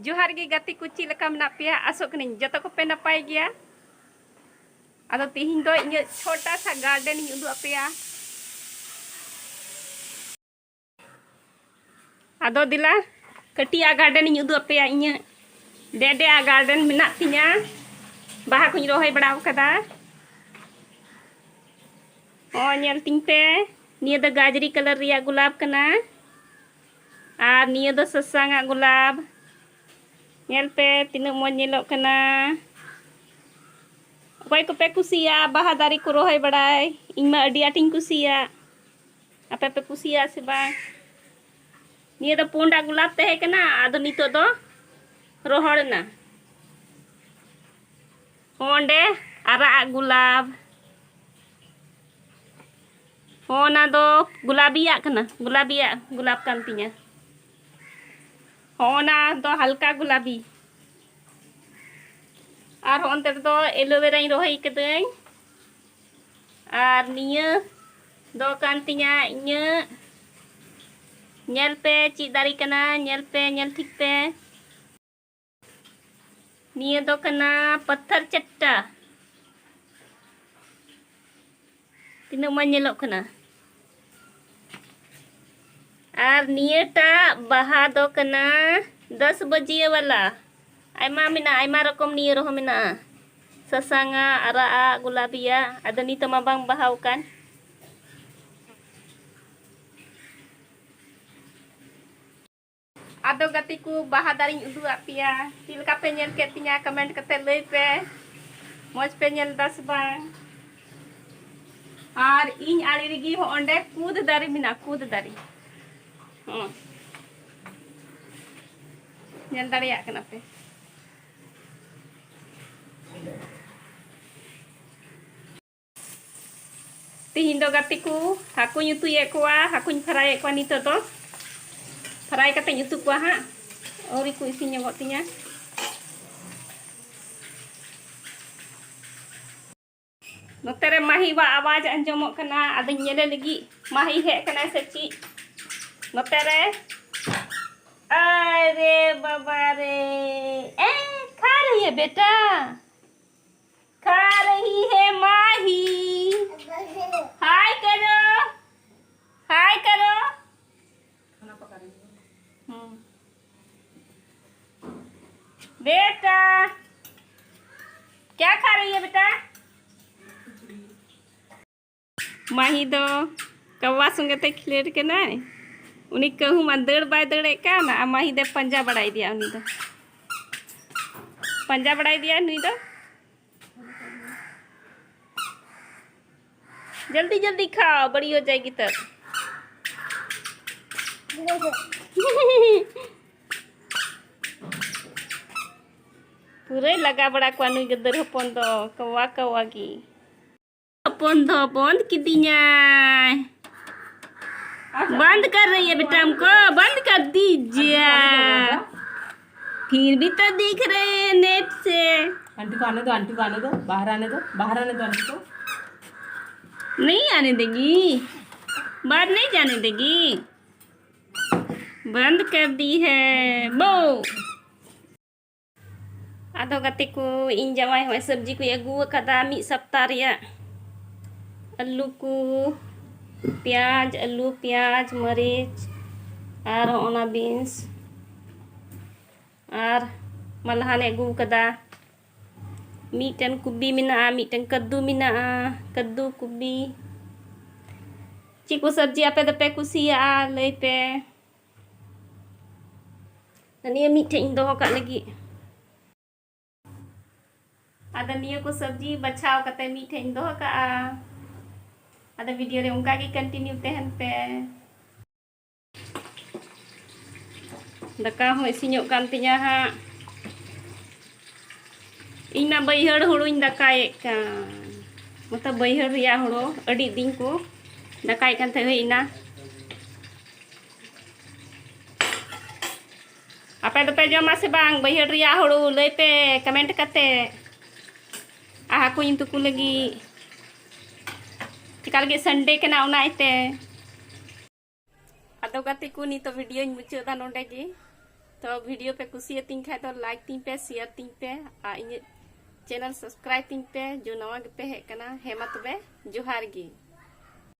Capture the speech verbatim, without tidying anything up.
ᱡᱚᱦᱟᱨ ᱜᱮ ᱜᱟᱛᱮ ᱠᱚ, ᱪᱮᱫ ᱞᱮᱠᱟ ᱢᱮᱱᱟᱜ ᱯᱮᱭᱟ? ᱟᱥᱚᱜ ᱠᱟᱹᱱᱟᱹᱧ ᱡᱚᱛᱚ ᱠᱚᱯᱮ ᱱᱟᱯᱟᱭ ᱜᱮᱭᱟ᱾ ᱟᱫᱚ ᱛᱤᱦᱤᱧ ᱫᱚ ᱤᱧᱟᱹᱜ ᱪᱷᱳᱴᱟ ᱥᱟ garden ᱤᱧ ᱩᱫᱩᱜ ᱟᱯᱮᱭᱟ᱾ ᱟᱫᱚ ᱫᱮᱞᱟ, ᱠᱟᱹᱴᱤᱡ ᱟᱜ garden ᱤᱧ ᱩᱫᱩᱜ ᱟᱯᱮᱭᱟ᱾ ᱤᱧᱟᱹᱜ ᱰᱮ ᱰᱮ ᱟᱜ garden ᱢᱮᱱᱟᱜ ᱛᱤᱧᱟ, ᱵᱟᱦᱟ ᱠᱚᱧ ᱨᱚᱦᱚᱭ ᱵᱟᱲᱟ ᱟᱠᱟᱫᱟ᱾ ᱦᱚᱸ, ᱧᱮᱞ ᱛᱤᱧ ᱯᱮ, ᱱᱤᱭᱟᱹ ᱫᱚ ᱜᱟᱡᱽᱨᱤ colour ᱨᱮᱭᱟᱜ ᱜᱳᱞᱟᱯ ᱠᱟᱱᱟ, ᱟᱨ ᱱᱤᱭᱟᱹ ᱫᱚ ᱥᱟᱥᱟᱝ ᱟᱜ ᱜᱳᱞᱟᱯ᱾ ᱧᱮᱞ ᱯᱮ, ᱛᱤᱱᱟᱹᱜ ᱢᱚᱡᱽ ᱧᱮᱞᱚᱜ ᱠᱟᱱᱟ᱾ ᱚᱠᱚᱭ ᱠᱚᱯᱮ ᱠᱩᱥᱤᱭᱟᱜᱼᱟ ᱵᱟᱦᱟ ᱫᱟᱨᱮ ᱠᱚ ᱨᱚᱦᱚᱭ ᱵᱟᱲᱟᱭ? ᱤᱧ ᱢᱟ ᱟᱹᱰᱤ ᱟᱸᱴᱤᱧ ᱠᱩᱥᱤᱭᱟᱜ᱾ ᱟᱯᱮ ᱯᱮ ᱠᱩᱥᱤᱭᱟᱜᱼᱟ ᱥᱮ ᱵᱟᱝ? ᱱᱤᱭᱟᱹ ᱫᱚ ᱯᱩᱸᱰᱟᱜ ᱜᱳᱞᱟᱯ ᱛᱟᱦᱮᱸ ᱠᱟᱱᱟ, ᱟᱫᱚ ᱱᱤᱛᱚᱜ ᱫᱚ ᱨᱚᱦᱚᱲ ᱮᱱᱟ᱾ ᱚᱸᱰᱮ ᱟᱨᱟᱜ ᱟᱜ ᱜᱳᱞᱟᱯ᱾ ᱦᱚᱸ, ᱚᱱᱟ ᱫᱚ ᱜᱳᱞᱟᱵᱤᱭᱟᱜ ᱠᱟᱱᱟ, ᱜᱳᱞᱟᱵᱤᱭᱟᱜ ᱜᱳᱞᱟᱯ ᱠᱟᱱ ᱛᱤᱧᱟᱹ᱾ ᱦᱚᱸ, ᱚᱱᱟ ᱫᱚ ᱦᱟᱞᱠᱟ ᱜᱳᱞᱟᱵᱤ᱾ ᱟᱨ ᱦᱚᱸ ᱚᱱᱛᱮ ᱨᱮᱫᱚ aloe veraᱧ ᱨᱚᱦᱚᱭ ᱠᱟᱹᱫᱟᱹᱧ᱾ ᱟᱨ ᱱᱤᱭᱟᱹ ᱫᱚ ᱠᱟᱱ ᱛᱤᱧᱟ ᱤᱧᱟᱹᱜ᱾ ᱧᱮᱞ ᱯᱮ, ᱪᱮᱫ ᱫᱟᱨᱮ ᱠᱟᱱᱟ, ᱧᱮᱞ ᱯᱮ, ᱧᱮᱞ ᱴᱷᱤᱠ ᱯᱮ᱾ ᱱᱤᱭᱟᱹ ᱫᱚ ᱠᱟᱱᱟ ᱯᱟᱛᱷᱟᱨ ᱪᱟᱴᱴᱟ᱾ ᱛᱤᱱᱟᱹᱜ ᱢᱚᱡᱽ ᱧᱮᱞᱚᱜ ᱠᱟᱱᱟ᱾ ᱟᱨ ᱱᱤᱭᱟᱹᱴᱟᱜ ᱵᱟᱦᱟ ᱫᱚ ᱠᱟᱱᱟ ᱫᱚᱥ ᱵᱟᱡᱤᱭᱟᱹ ᱵᱟᱞᱟ᱾ ᱟᱭᱢᱟ ᱢᱮᱱᱟᱜᱼᱟ, ᱟᱭᱢᱟ ᱨᱚᱠᱚᱢ ᱱᱤᱭᱟᱹ ᱨᱮᱦᱚᱸ ᱢᱮᱱᱟᱜᱼᱟ, ᱥᱟᱥᱟᱝᱟᱜ, ᱟᱨᱟᱜᱟᱜ, ᱜᱳᱞᱟᱯᱤᱭᱟᱜ᱾ ᱟᱫᱚ ᱱᱤᱛᱚᱜ ᱢᱟ ᱵᱟᱝ ᱵᱟᱦᱟᱣ ᱟᱠᱟᱱ᱾ ᱟᱫᱚ ᱜᱟᱛᱮ ᱠᱚ, ᱵᱟᱦᱟ ᱫᱟᱨᱮᱧ ᱩᱫᱩᱜ ᱟᱫ ᱯᱮᱭᱟ᱾ ᱪᱮᱫ ᱞᱮᱠᱟ ᱯᱮ ᱧᱮᱞ ᱠᱮᱫ ᱛᱤᱧᱟ, comment ᱠᱟᱛᱮ ᱞᱟᱹᱭ ᱯᱮ᱾ ᱢᱚᱡᱽ ᱯᱮ ᱧᱮᱞ ᱫᱟ ᱥᱮ ᱵᱟᱝ? ᱟᱨ ᱤᱧ ᱟᱲᱮ ᱨᱮᱜᱮ ᱦᱚᱸ ᱚᱸᱰᱮ ᱠᱩᱫ ᱫᱟᱨᱮ ᱢᱮᱱᱟᱜᱼᱟ, ᱠᱩᱫ ᱫᱟᱨᱮ᱾ ᱦᱚᱸ, ᱧᱮᱞ ᱫᱟᱲᱮᱭᱟᱜ ᱠᱟᱱᱟ ᱯᱮ᱾ ᱛᱤᱦᱤᱧ ᱫᱚ ᱜᱟᱛᱮ ᱠᱚ, ᱦᱟᱹᱠᱩᱧ ᱩᱛᱩᱭᱮᱫ ᱠᱚᱣᱟ, ᱦᱟᱹᱠᱩᱧ ᱯᱷᱨᱟᱭᱮᱫ ᱠᱚᱣᱟ ᱱᱤᱛᱚᱜ ᱫᱚ᱾ ᱯᱷᱨᱟᱭ ᱠᱟᱛᱮᱧ ᱩᱛᱩ ᱠᱚᱣᱟ ᱦᱟᱸᱜ, ᱟᱹᱣᱨᱤ ᱠᱚ ᱤᱥᱤᱱ ᱧᱚᱜᱚᱜ ᱛᱤᱧᱟ᱾ ᱱᱚᱛᱮ ᱨᱮ ᱢᱟᱹᱦᱤᱣᱟᱜ ᱟᱣᱟᱡᱽ ᱟᱸᱡᱚᱢᱚᱜ ᱠᱟᱱᱟ, ᱟᱫᱚᱧ ᱧᱮᱞᱮ ᱞᱟᱹᱜᱤᱫ ᱢᱟᱹᱦᱤ ᱦᱮᱡ ᱠᱟᱱᱟᱭ ᱥᱮ ᱪᱮᱫ ᱱᱚᱛᱮ ᱨᱮ᱾ ᱟᱨᱮ ᱵᱟᱵᱟ ᱨᱮ, ये बेटा, खा रही है माही। हाय करो, हाय करो। हम्म। बेटा, क्या खा रही है बेटा? ᱢᱟᱹᱦᱤ ᱫᱚ ᱠᱟᱣᱟ ᱥᱚᱸᱜᱮ ᱛᱮ ᱠᱷᱮᱞᱳᱰ ᱠᱟᱱᱟᱭ᱾ ᱩᱱᱤ ᱠᱟᱹᱦᱩ ᱢᱟ ᱫᱟᱹᱲ ᱵᱟᱭ ᱫᱟᱹᱲᱮᱫ ᱠᱟᱱ, ᱟᱨ ᱢᱟᱹᱦᱤ ᱫᱚᱭ ᱯᱟᱸᱡᱟ ᱵᱟᱲᱟᱭᱮᱫᱮᱭᱟ᱾ ᱩᱱᱤ ᱫᱚ ᱯᱟᱸᱡᱟ ᱵᱟᱲᱟᱭᱮᱫᱮᱭᱟ ᱱᱩᱭ ᱫᱚ᱾ जल्दी जल्दी खाओ, बड़ी हो जाएगी तब। ᱯᱩᱨᱟᱹᱭ ᱞᱟᱜᱟ ᱵᱟᱲᱟ ᱠᱚᱣᱟ ᱱᱩᱭ ᱜᱤᱫᱟᱹᱨ ᱦᱚᱯᱚᱱ ᱫᱚ, ᱠᱟᱣᱟ ᱠᱟᱣᱟ ᱜᱮ᱾ ᱦᱚᱯᱚᱱ ᱫᱚ ᱵᱚᱱᱫ ᱠᱤᱫᱤᱧᱟᱭ᱾ बंद कर रही है बेटा हमको, बंद कर दीजिए। फिर भी तो दिख रहे हैं नेट से। आंटी को आने दो, आंटी को आने दो, बाहर आने दो, बाहर आने दो आंटी को। नहीं आने देगी, बाहर नहीं जाने देगी। बंद कर दी है वो। ᱟᱫᱚ ᱜᱟᱛᱮ ᱠᱚ, ᱤᱧ ᱡᱟᱶᱟᱭ ᱦᱚᱸᱜᱼᱚᱭ ᱥᱚᱵᱽᱡᱤ ᱠᱚᱭ ᱟᱹᱜᱩ ᱟᱠᱟᱫᱟ ᱢᱤᱫ ᱥᱚᱯᱛᱟ ᱨᱮᱭᱟᱜ᱾ ᱟᱹᱞᱩ ᱠᱚ, ᱯᱮᱸᱭᱟᱡᱽ, ᱟᱹᱞᱩ, ᱯᱮᱸᱭᱟᱡᱽ, ᱢᱟᱹᱨᱤᱪ ᱟᱨ ᱦᱚᱸᱜᱼᱚ ᱱᱟ ᱵᱤᱱᱥ ᱟᱨ ᱢᱟᱞᱦᱟᱱᱮ ᱟᱹᱜᱩ ᱟᱠᱟᱫᱟ᱾ ᱢᱤᱫᱴᱮᱱ ᱠᱚᱵᱤ ᱢᱮᱱᱟᱜᱼᱟ, ᱢᱤᱫᱴᱮᱱ ᱠᱟᱹᱫᱫᱩ ᱢᱮᱱᱟᱜᱼᱟ, ᱠᱟᱹᱫᱫᱩ ᱠᱚᱵᱤ᱾ ᱪᱮᱫ ᱠᱚ ᱥᱚᱵᱽᱡᱤ ᱟᱯᱮ ᱫᱚᱯᱮ ᱠᱩᱥᱤᱭᱟᱜᱼᱟ ᱞᱟᱹᱭ ᱯᱮ᱾ ᱱᱤᱭᱟᱹ ᱢᱤᱫᱴᱷᱮᱡ ᱤᱧ ᱫᱚᱦᱚ ᱠᱟᱜ ᱞᱟᱹᱜᱤᱫ᱾ ᱟᱫᱚ ᱱᱤᱭᱟᱹ ᱠᱚ ᱥᱚᱵᱽᱡᱤ ᱵᱟᱪᱷᱟᱣ ᱠᱟᱛᱮ ᱢᱤᱫᱴᱷᱮᱡ ᱤᱧ ᱫᱚᱦᱚ ᱠᱟᱜᱼᱟ᱾ ᱟᱫᱚ ᱵᱷᱤᱰᱤᱭᱳ ᱨᱮ ᱚᱱᱠᱟ ᱜᱮ ᱠᱚᱱᱴᱤᱱᱤᱭᱩ ᱛᱟᱦᱮᱱ ᱯᱮ᱾ ᱫᱟᱠᱟ ᱦᱚᱸ ᱤᱥᱤᱱᱚᱜ ᱠᱟᱱ ᱛᱤᱧᱟ ᱦᱟᱸᱜ᱾ ᱤᱧ ᱢᱟ ᱵᱟᱹᱭᱦᱟᱹᱲ ᱦᱩᱲᱩᱧ ᱫᱟᱠᱟᱭᱮᱫ ᱠᱟᱱ, ᱢᱚᱛᱞᱚᱵ ᱵᱟᱹᱭᱦᱟᱹᱲ ᱨᱮᱭᱟᱜ ᱦᱩᱲᱩ ᱟᱹᱰᱤ ᱫᱤᱱ ᱠᱚ ᱫᱟᱠᱟᱭᱮᱫ ᱠᱟᱱ ᱛᱟᱦᱮᱸ, ᱦᱩᱭ ᱮᱱᱟ᱾ ᱟᱯᱮ ᱫᱚᱯᱮ ᱡᱚᱢᱟ ᱥᱮ ᱵᱟᱝ ᱵᱟᱹᱭᱦᱟᱹᱲ ᱨᱮᱭᱟᱜ ᱦᱩᱲᱩ? ᱞᱟᱹᱭ ᱯᱮ ᱠᱚᱢᱮᱱᱴ ᱠᱟᱛᱮ᱾ ᱟᱨ ᱦᱟᱹᱠᱩᱧ ᱩᱛᱩ ᱠᱚ ᱞᱟᱹᱜᱤᱫ ᱪᱮᱠᱟ ᱞᱟᱹᱜᱤᱫ ᱥᱟᱱᱰᱮ ᱠᱟᱱᱟ, ᱚᱱᱟ ᱤᱭᱟᱹᱛᱮ᱾ ᱟᱫᱚ ᱜᱟᱛᱮ ᱠᱚ, ᱱᱤᱛᱚᱜ ᱵᱷᱤᱰᱤᱭᱳᱧ ᱢᱩᱪᱟᱹᱫ ᱮᱫᱟ ᱱᱚᱰᱮ ᱜᱮ᱾ ᱛᱚ video ᱯᱮ ᱠᱩᱥᱤᱭᱟᱛᱤᱧ ᱠᱷᱟᱡ ᱫᱚ like ᱛᱤᱧ ᱯᱮ, share ᱛᱤᱧ ᱯᱮ, ᱟᱨ ᱤᱧᱟᱹᱜ channel subscribe ᱛᱤᱧ ᱯᱮ ᱡᱚ ᱱᱟᱣᱟ ᱜᱮᱯᱮ ᱦᱮᱡ ᱠᱟᱱᱟ᱾ ᱦᱮᱸ ᱢᱟ ᱛᱚᱵᱮ, ᱡᱚᱦᱟᱨ ᱜᱮ᱾